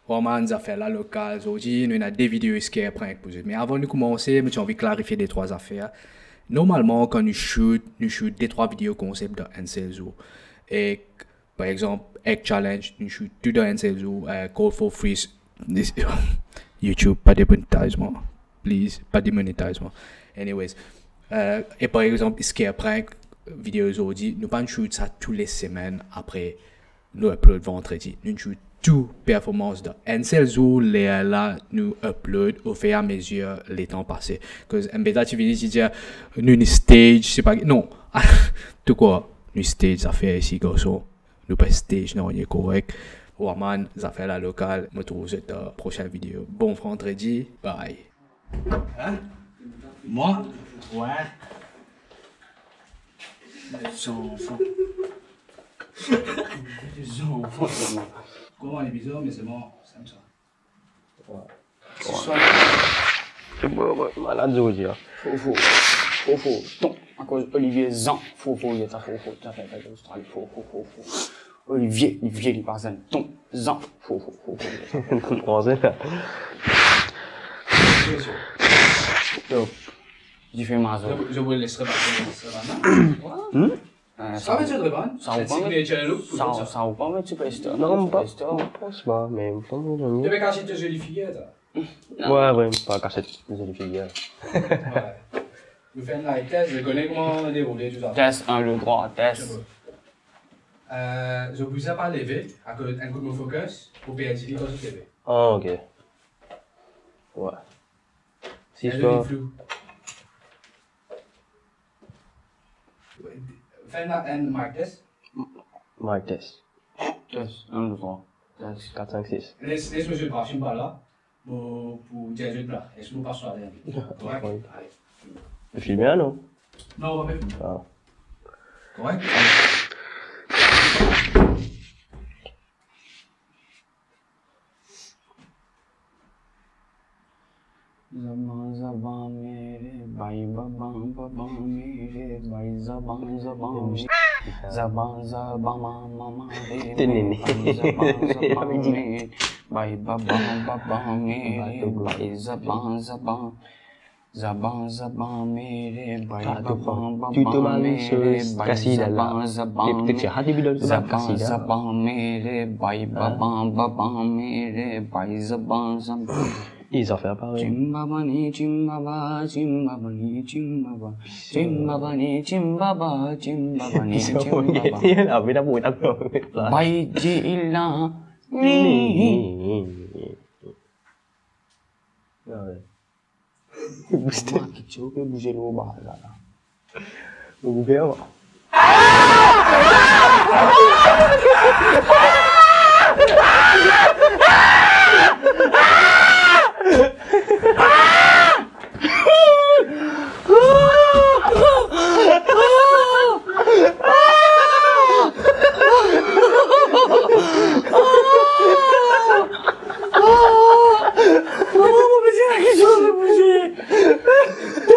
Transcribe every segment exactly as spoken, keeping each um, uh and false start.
Kouma zafer la lokal, zordi nou ena de video scare prank pou zot. Me avan nou koumanse, mo ti anvi klarifie de trwa zafer. Normalman, kan nou shoot, nou shoot de trwa video konsep dan enn sel zour. E, par exanp, Egg Challenge, nou shoot tou dan enn sel zour, eh, Cold Fall Freeze, YouTube, pa demonetize mwa. Please, pa demonetize mwa. Anyways, eh, e par exanp, scare prank, video zordi, nou pa shoot sa tou le semenn apre nou upload vandredi. Nou shoot tou performans dan enn sel zour, lerla nou upload ofiramezir letan pase. 'Cause M B T ti vini, ti dir, nou, nou stage, se pa, non. Tou kwa, nou stage zafer isi, garson. Nou pa stage, non, li korek. Wa man, zafer la lokal, mo trouv zot dan prosin video. Bon vandredi, bye. Hein? Moi? Ouais. Zanfan. Zanfan. Kouma li bizar, me selman, sa. Ouais. Se swa. Se bon, bon, malad zordi, hein. Fofo. Fofo. Ton. Akoz Olivier Zan. Fofo, li ta fofo. Ta fer, ta fer Australie. Fofo, fofo. Olivier, Olivier, li pa zenn. Ton. Zan. Fofo, fofo. Franse, la. Yo. Dife mazo. Je, je vous laisserai partir, laisserai partir. Hmm? Eh, sa, sa, ou pa met, sa, sa, ou pa met superstar. Non, mo pa, superstar. Mo pans pa, me mo pans pa. Ou pe kas to zoli figir, sa. Non. Ouais, ouais, pa kas to zoli figir. Ouais. Nou fer enn live test, nou kone kouma deroule tou sa. Test, enn, de, trwa, test. Eh, zot bizin pa leve, akoz enn kout mo focus, pou perdi li kan zot leve. Ah, ok. Ouais. Si. Enn, de, flou. Fer enn, enn mic test. Mic test. Test, enn, de, trwa. Test. Kat, sink, sis. Les, les misie Brahim pa la, pou, pou dir zot la. Eski nou pas swa dernie? Korek? Oui. Ale. Ou filme la, non? Non, ou pa filme. Ah. Korek? Zaban, zaban, mere, bay, baban, baban, mere, bay, zaban, zaban, mere, zaban, zaban, mama, mama, mere, bay, zaban, zaban, mere, bay, baban, baban, mere, bay, zaban, zaban, zaban, zaban, mere, bay, baban, baban, mere, bay, zaban, zaban, zaban, mere, bay, zaban, zaban, mere, bay, zaban, zaban. E zafer parey. Chimbabani, chimbaba, chimbabani, chimbaba. Chimbabani, chimbaba, chimbabani, chimbaba. Bay Dila, ni. Ni. Ah ouais. Bouste. Mama, ki ti ou pe bouze lor baz la. Ou pe bouze, mwa. Mama, mo pe dir ena kiksoz pe bouze.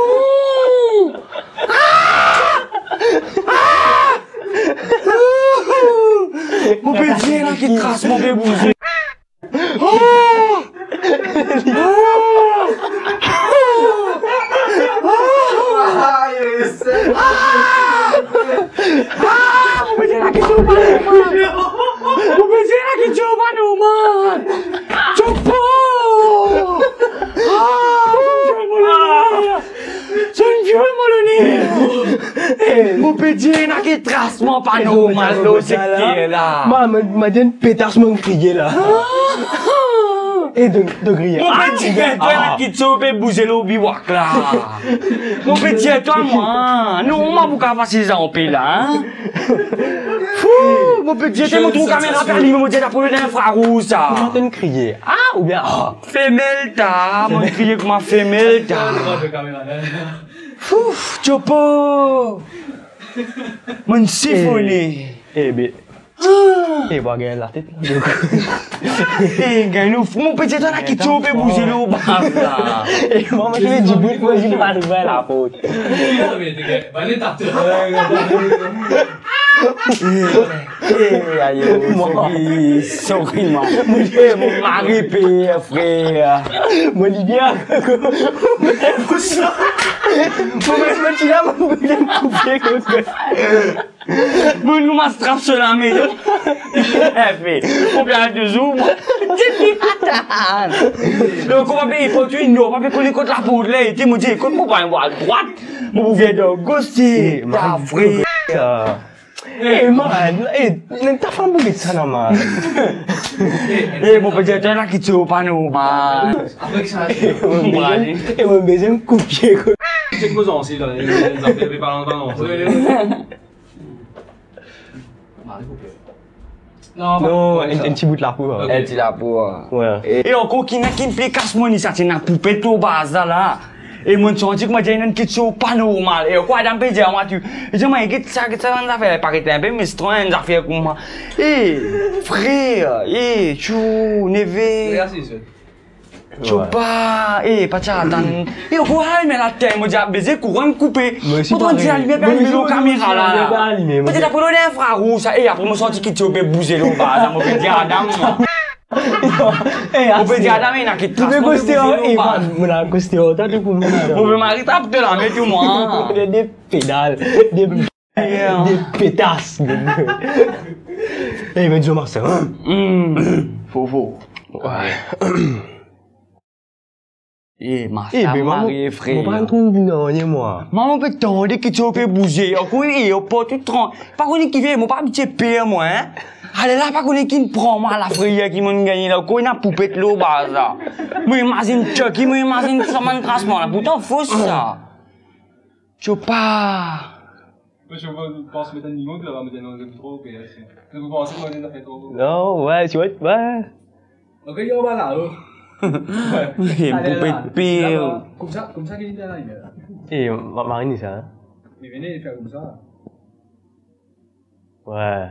Non! Ah! Ah! Mo pe dir ena ki tras mo pe bouze. Ah! Ah! Ah! Ah! Mo pe dir ena kiksoz pa normal. Mo pe dir ena kiksoz pa normal. Chopo! Ah, zot viol mo loner. Zot viol mo loner. Eh, mo pe dir ena ki tras mo pa normal lor sekter la. Ma, ma, ma dir enn petas mo kriye la. Ah! E donk, donk riye. Mo pe dir, ah, twa, ah, ena kiksoz pe bouze lor biwak la. Mo pe dir twa, mwa. Non, ma pou ka fasil sa anpe la, hein? Fou, mo pe dir, mo trouv kamera pe alime, mo dir, ta pou dan infrarouz sa. Kouma to'nn kriye? Ah, oubien, ah. Femel ta, mo kriye kouma femel ta. Fouf, Chopo. Mo'nn sifone. Eh, eh, be. Ah. Eh, va gagn latet la. Eh, gagn nou, mo pe dir twa ena kiksoz pe bouze lor baz la. Eh, mwa, mo ti pe dir, mo ti pa trouv laport. Non, me te gagn, ba, le tato. Eh, ayo, sorry, sorry, man. Eh, mo mari pe, frer. Mo li bien. Mo, mo ti la, mo, mo koupe, koupe. Mo, nou ma strap so lame. Eh, frer, konbien touzour, mo? Donk, mo pa pe, fo tou, non, pa pe kone kot laport la ete, mo dir, kot mo pa, mo al drwat, mo pou vinn dan gos, ti, ta frer. Eh, man, eh, ta fam pou get sa la, man. Eh, mo pe dir twa la ki ti pa normal. Apre ki sa, eh, mo bezwin koupe, koupe. Se kouma ansi la, zafer pe pa lontan, non. Non, non, enn, enn ti bout lapo, hein. Ok. Enn ti lapo, hein. Ouais. E, e ankor, ki'nn, ki'nn pe kas mwa ni sa, ti ena poupet lor baz la, la. E mo santi kouma dir, ena enn kiksoz pa normal. E ankor, Adam pe dir mwa tou. Li dir mwa, get sa, get sa, bann zafer, paret inpe, me stran, enn zafer kouma. E, frer, e, tchou, neve. Mersi, sir. Tchou pa, e, pa ti atann. E, ou kwa, me latet, mo dir, a, beze kouran koupe. Mo osi parey. Mo dir, alime, alime lor kamera la. Mo dir, alime, mo dir. Petet apre lor linfrarouz sa, e, apre mo santi kiksoz pe bouze lor baz la, mo pe dir Adam, non. E, mo pe dir Adam, ena kiksoz pe bouze lor baz. Mo la koste, oh, ta tou pou mwa. Mo pe mari tap de la, me tou mwa. De, de pedal, de Yeah. De petas. Eh, me dir mwa sa, hein? Hmm. Fofo. Ouais. Eh, ma, eh, sa be, mwa, marie, frer. Mo pa trouv nanye, mwa. Mwa, mo pe tande kiksoz pe bouze. Ankor, e, ankor tou tran-, pa kone ki fer, mo pa abitie per, mwa, hein. Ale la, pa kone ki'nn pran mwa lafreyer ki mo'nn gagne la. Ankor ena poupet lor baz la. Mo imazinn Chucky, mo imazinn sa bann tras mwa la. Pourtan, fos sa. Tchou pa. Mwa, mo pans met enn limon, tou laba, mo dir non, zot tro peyas. Zot pou panse mwa, zot zafer tro. Non, ouais, tu vois, ouais. Ok, yo, voilà, oh. Ouais. Eh, ale, poupet la, pir. Laba, koumsa, koumsa ki li la, la. Eh, ma-, Marine, sa, hein? Li vini, li fer koumsa. Ouais.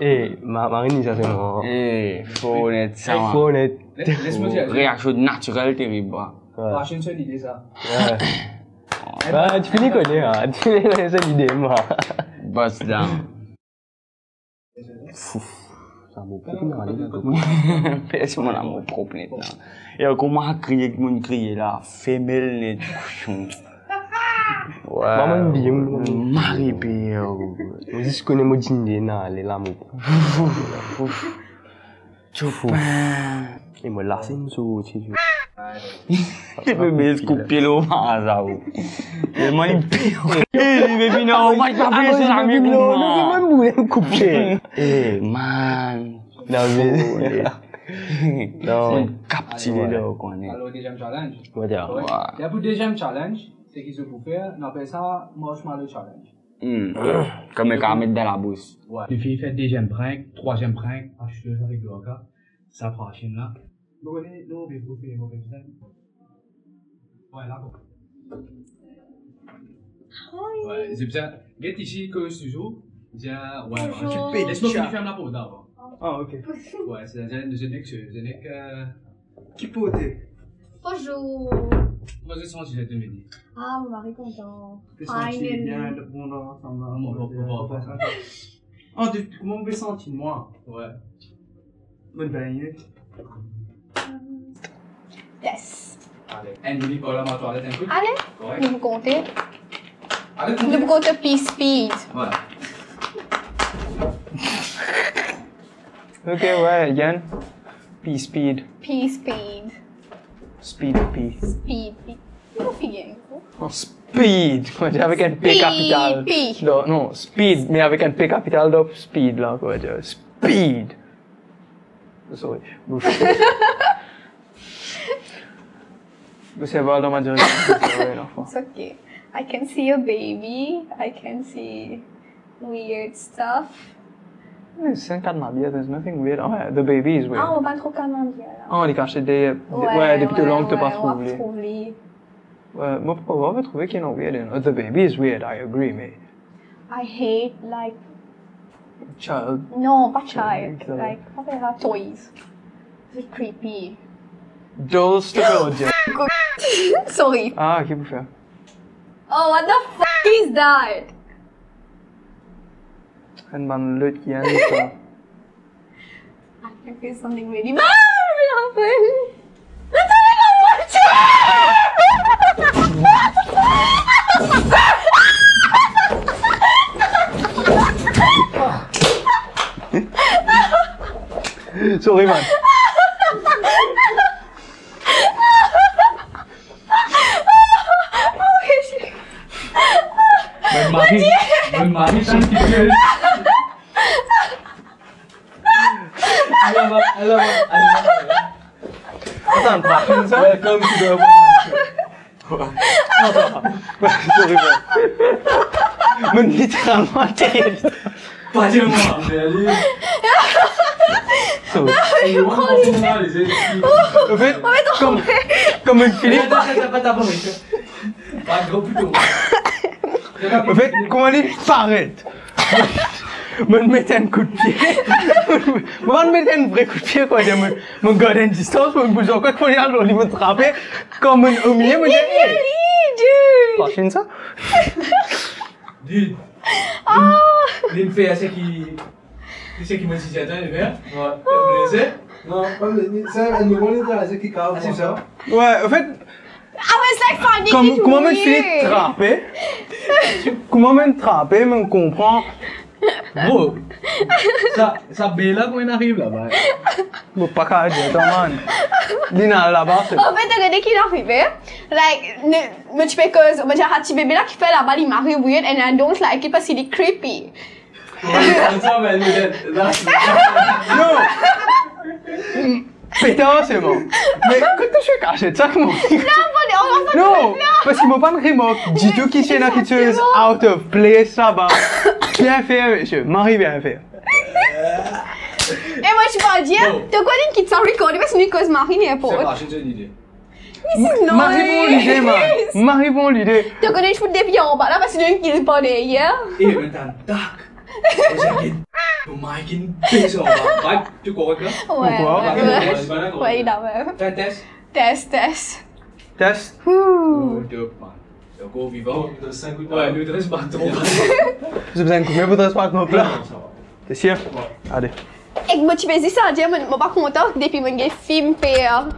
Eh, ma-, Marine, sa, se mwa. Eh, fo onet sa. Eh, fo onet. Les, les mo dir. Reaksion natirel terib, ouais. Ouais. Prosin so lide sa. Ouais. Bah, ti fini kone, hein. Ti fini kone so lide, mwa. Bust down. Fouf. Sa mo prop, non, ale, non. Personn, mo lamour prop net, non. E kouma kriye, ki mo'nn kriye la, femel net. Wow. Mwa, mo'nn bien, mo. Mari pe, oh. Mo zis kone mo dinde, non, ale lamour. Fouf, fouf. Tchou pa. E mo lase enn sorti. Li pe bes koup pie lor maza, oh. Li manz pie. Eh, li pe vini, oh, mo pa pe, se lame kouma. Non, non, non, non, koup pie. Eh, man. Non, me, non. Kaptive, ouais. Alor, deziem challenge. Ouais. Ya pou deziem challenge, se ki zot pou fer, nou apel sa Marshmallow Challenge. Hmm. Kouma karamel dan labous. Ouais. Li finn fer deziem prank, trwaziem prank, aste avek Dorka. Sa prosin la. Mo kone, non, me pou fer mo konn sa. Ouais, la, bon. Ouais, se pou sa. Get isi, koz touzour. Bien, ouais, bonjour. Les mo fini ferm laport davan. Ah, ok. Ouais, se, se, se nek, se, se nek, euh, Ki pote? Bonjour. Kouma zot santi la, Dominique? Ah, mo mari kontan. Finally. Bien, bon, non, sa va. Mo, mo, mo, mo, mo. Ah, de, kouma mo pe santi mwa? Ouais. Bonn bengn. Yes. Ale. Enn minit, Paola, mo al twalet enn kou. Ale. Korek. Nou pou konte. Ale, konte. Nou pou konte pee speed. Ouais. Ok, ouais, again. Pee speed. Pee speed. Speed pee. Speed pee. Mo figir, kou. Oh, speed. Kouma dir, avek enn P kapital. Speed pee. Non, non, speed, me avek enn P kapital, donk speed la, kouma dir, speed. Sorry. Ouf. Mo servo al dan mo direksion, sorry, lanfan. It's okay. I can see your baby. I can see weird stuff. It's in Katmabia, there's nothing weird. Oh, yeah, the baby is weird. Ah, mo pa trouv Katmabia la. Ah, li kache deryer, ouais, ouais, depi to long, to pa trouv li. Ouais, mo pa, mo pa trouve ki ena weird, you know. The baby is weird, I agree, me I hate, like, child. Non, pa child. Like, what the hell? Toys. It's creepy. Dolls to build, yeah. Sorry. Ah, ki pou fer? Oh, what the fuck is that? Enn bann lot ki enn sa. I can feel something really bad will happen. Natalya, don't watch it! Sorry, man. Bann mari, bann mari, sa ki Atann, pa finn sa. Welcome to the Obama Show. Sorry, bro. Mo literalman ater. Pa dir mwa, me ale. Sorry. Anfet, kouma, kouma Filip... Atann, atann, atann, atann, atann. Pa gro pito. Anfet, kouma li paret? Mo met enn koudpie. Mo pa met enn vre koudpie, kwa, mo, mo gard enn distans, mo bouz ankor, kouma li al lor li, mo trape, kouma mo omilie, mo dir, dude. Pa finn sa. Dude. Ah. Li, li fer seki, seki mo ti dir atann, li fer. Wi. Blese? Non, pa blese, sa, enn moman, li dir, seki kav. Ah, se sa. Wi, anfet, I was like finding it weird. Kouma mo finn trape? Kouma mo finn trape, mo konpran. Bro, sa, sa be la kouma inn ariv laba? Mo pa kav dir twa, man. Li ena laba, se... Anfet, to kone ki inn arive? Like, nou, mo ti pe koz, mo dir, ah, ti bebe la ki fer laba, li mari weird, and I don't like it, paski li creepy. Non. Petar selman. Me kot to ti kasiet sa, kouma? Non, paski mo pa'nn remark ditou ki ti ena kiksoz out of place laba. Bien fer, misie. Mari bien fer. E mo ti pa dir, to kone ki sa record, paski nou koz mari ninport. This is nice. Mari bon lide, man. Mari bon lide. To kone, ti fout depi anba la, paski nou inn kil par deryer. E, me tann dak. Mo mic inn bese anba. Mic, to korek la? Wi, wi, wi. Wi, wi. Test, test. Test, test. Test. Ouh. Oh, dope, man. Ankor vivan. Wi, nou tres pa tro. Zot bizin koumie pou tres pa tro la? Non, sa va. T'es sûr? Wi. Ale. Ek mo ti pe zis a dir, mo, mo pa kontan depi mo gagn fim per.